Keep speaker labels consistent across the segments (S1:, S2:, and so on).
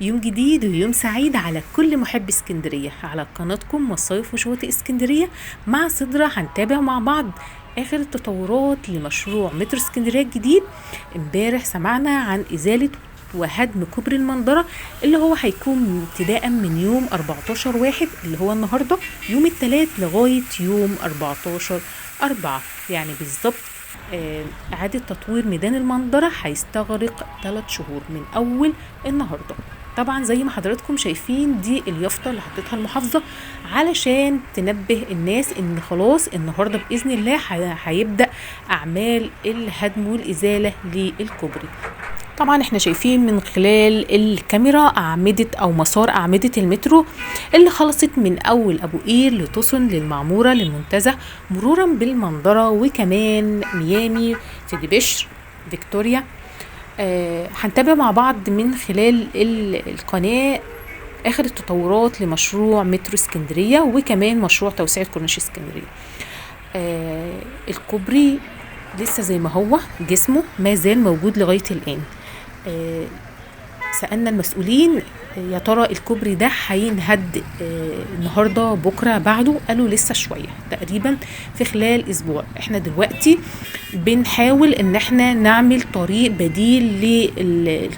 S1: يوم جديد ويوم سعيد على كل محب اسكندرية، على قناتكم مصايف وشواطئ اسكندرية مع سدرة. هنتابع مع بعض آخر التطورات لمشروع مترو اسكندرية الجديد. امبارح سمعنا عن إزالة وهدم كوبري المندرة اللي هو هيكون ابتداء من يوم 14/1 اللي هو النهاردة يوم الثلاث لغاية يوم 14/4، يعني بالظبط. إعادة تطوير ميدان المندرة هيستغرق 3 شهور من أول النهاردة. طبعا زي ما حضراتكم شايفين دي اليافطة اللي حطتها المحافظة علشان تنبه الناس ان خلاص النهاردة بإذن الله هيبدأ أعمال الهدم والإزالة للكوبري. طبعا احنا شايفين من خلال الكاميرا أعمدة أو مسار أعمدة المترو اللي خلصت من أول أبو قير لطوسن للمعمورة للمنتزه مرورا بالمندرة وكمان ميامي سيدي بشر فيكتوريا. هنتابع مع بعض من خلال القناة آخر التطورات لمشروع مترو اسكندرية وكمان مشروع توسعة كورنيش اسكندرية. الكوبري لسه زي ما هو، جسمه ما زال موجود لغاية الآن. سألنا المسؤولين يا ترى الكوبري ده هينهد النهارده بكره بعده، قالوا لسه شوية، تقريبا في خلال اسبوع. احنا دلوقتي بنحاول ان احنا نعمل طريق بديل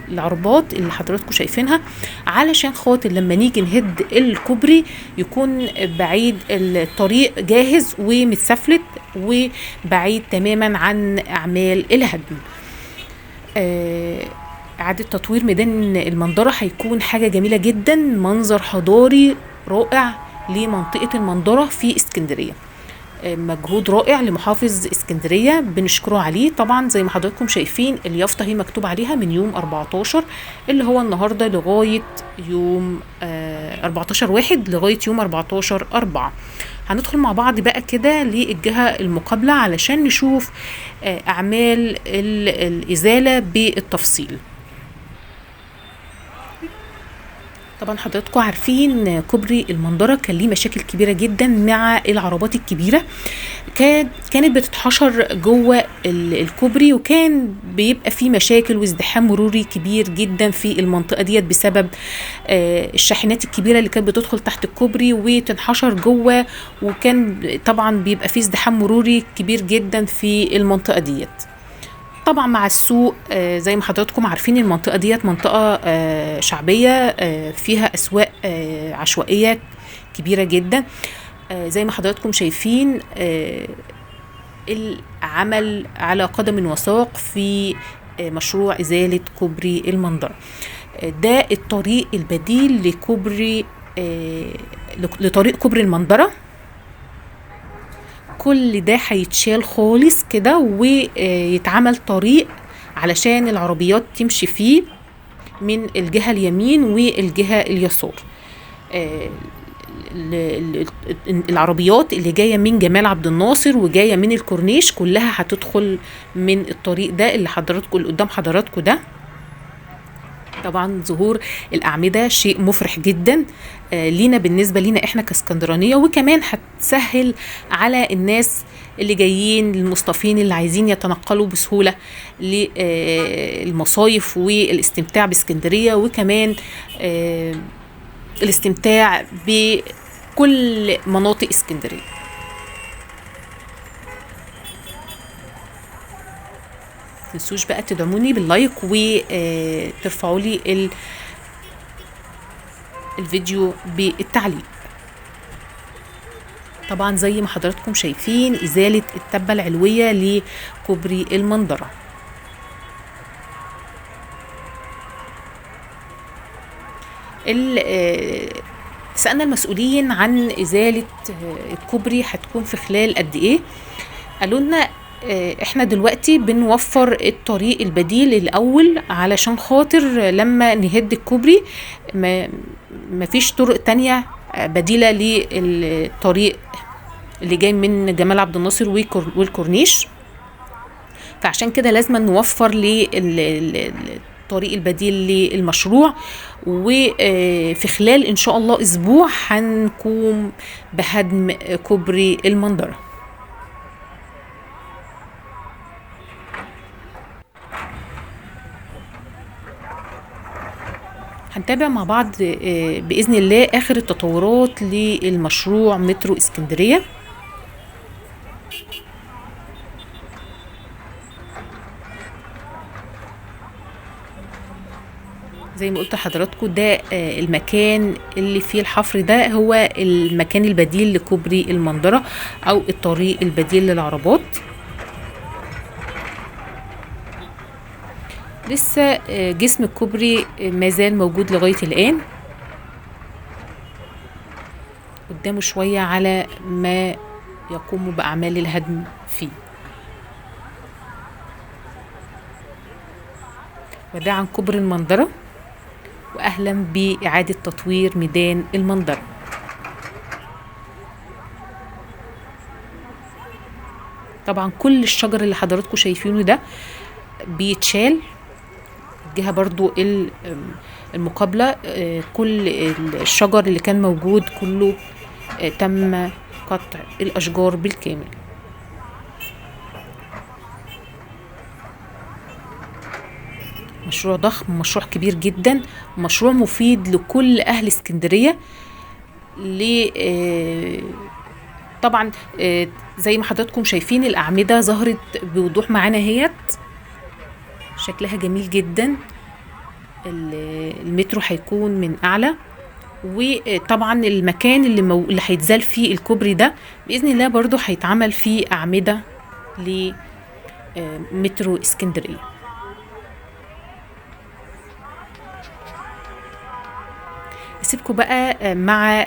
S1: للعربات اللي حضراتكم شايفينها علشان خاطر لما نيجي نهد الكوبري يكون بعيد، الطريق جاهز ومتسفلت وبعيد تماما عن اعمال الهدم. إعادة تطوير ميدان المندرة هيكون حاجة جميلة جدا، منظر حضاري رائع لمنطقة المندرة في اسكندرية. مجهود رائع لمحافظ اسكندرية بنشكره عليه. طبعا زي ما حضراتكم شايفين اليافطة هي مكتوب عليها من يوم 14 اللي هو النهاردة لغاية يوم 14/1 لغاية يوم 14/4. هندخل مع بعض بقى كده للجهة المقابلة علشان نشوف أعمال الإزالة بالتفصيل. طبعا حضراتكم عارفين كوبري المندرة كان ليه مشاكل كبيرة جدا مع العربات الكبيرة، كانت بتتحشر جوه الكوبري وكان بيبقى فيه مشاكل وازدحام مروري كبير جدا في المنطقة ديت بسبب الشاحنات الكبيرة اللي كانت بتدخل تحت الكوبري وتنحشر جوه، وكان طبعا بيبقى فيه ازدحام مروري كبير جدا في المنطقة ديت. طبعا مع السوق زي ما حضراتكم عارفين المنطقة ديت منطقة شعبية فيها أسواق عشوائية كبيرة جدا. زي ما حضراتكم شايفين العمل على قدم وساق في مشروع إزالة كوبري المندرة. ده الطريق البديل لكوبري لطريق كوبري المندرة. كل ده هيتشال خالص كده ويتعمل طريق علشان العربيات تمشي فيه من الجهة اليمين والجهة اليسار. العربيات اللي جاية من جمال عبد الناصر وجاية من الكورنيش كلها هتدخل من الطريق ده اللي حضراتكم اللي قدام حضراتكم ده. طبعا ظهور الأعمدة شيء مفرح جدا لينا، بالنسبة لينا احنا كاسكندرانية، وكمان هتسهل على الناس اللي جايين المصطفين اللي عايزين يتنقلوا بسهولة للمصايف والاستمتاع باسكندرية، وكمان الاستمتاع بكل مناطق اسكندرية. تنسوش بقى تدعموني باللايك وترفعوا لي الفيديو بالتعليق. طبعا زي ما حضراتكم شايفين إزالة التبة العلوية لكوبري المندرة. سألنا المسؤولين عن إزالة الكوبري هتكون في خلال قد إيه، قالوا لنا احنا دلوقتي بنوفر الطريق البديل الاول علشان خاطر لما نهد الكوبري ما فيش طرق تانية بديلة للطريق اللي جاي من جمال عبد الناصر والكورنيش، فعشان كده لازم نوفر للطريق البديل للمشروع. وفي خلال ان شاء الله اسبوع هنقوم بهدم كوبري المندرة. هنتابع مع بعض بإذن الله آخر التطورات للمشروع مترو اسكندرية. زي ما قلت لحضراتكم ده المكان اللي فيه الحفر ده هو المكان البديل لكوبري المندرة او الطريق البديل للعربات. لسه جسم الكوبري ما زال موجود لغاية الآن، قدامه شوية على ما يقوم بأعمال الهدم فيه. وده عن كوبري المندرة، وأهلا بإعادة تطوير ميدان المندرة. طبعا كل الشجر اللي حضراتكم شايفينه ده بيتشال، الجهة برضو المقابلة كل الشجر اللي كان موجود كله تم قطع الأشجار بالكامل. مشروع ضخم، مشروع كبير جدا، مشروع مفيد لكل أهل اسكندرية. طبعا زي ما حضراتكم شايفين الأعمدة ظهرت بوضوح معانا اهيت، شكلها جميل جدا. المترو هيكون من أعلى، وطبعا المكان اللي هيتزال فيه الكوبري ده بإذن الله برضو هيتعمل فيه أعمدة لمترو اسكندرية. اسيبكم بقى مع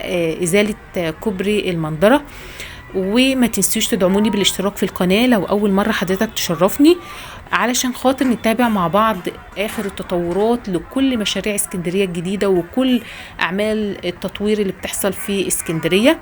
S1: إزالة كوبري المندرة، وما تنسوش تدعموني بالاشتراك في القناة لو أول مرة حضرتك تشرفني، علشان خاطر نتابع مع بعض آخر التطورات لكل مشاريع اسكندرية الجديدة وكل أعمال التطوير اللي بتحصل في اسكندرية.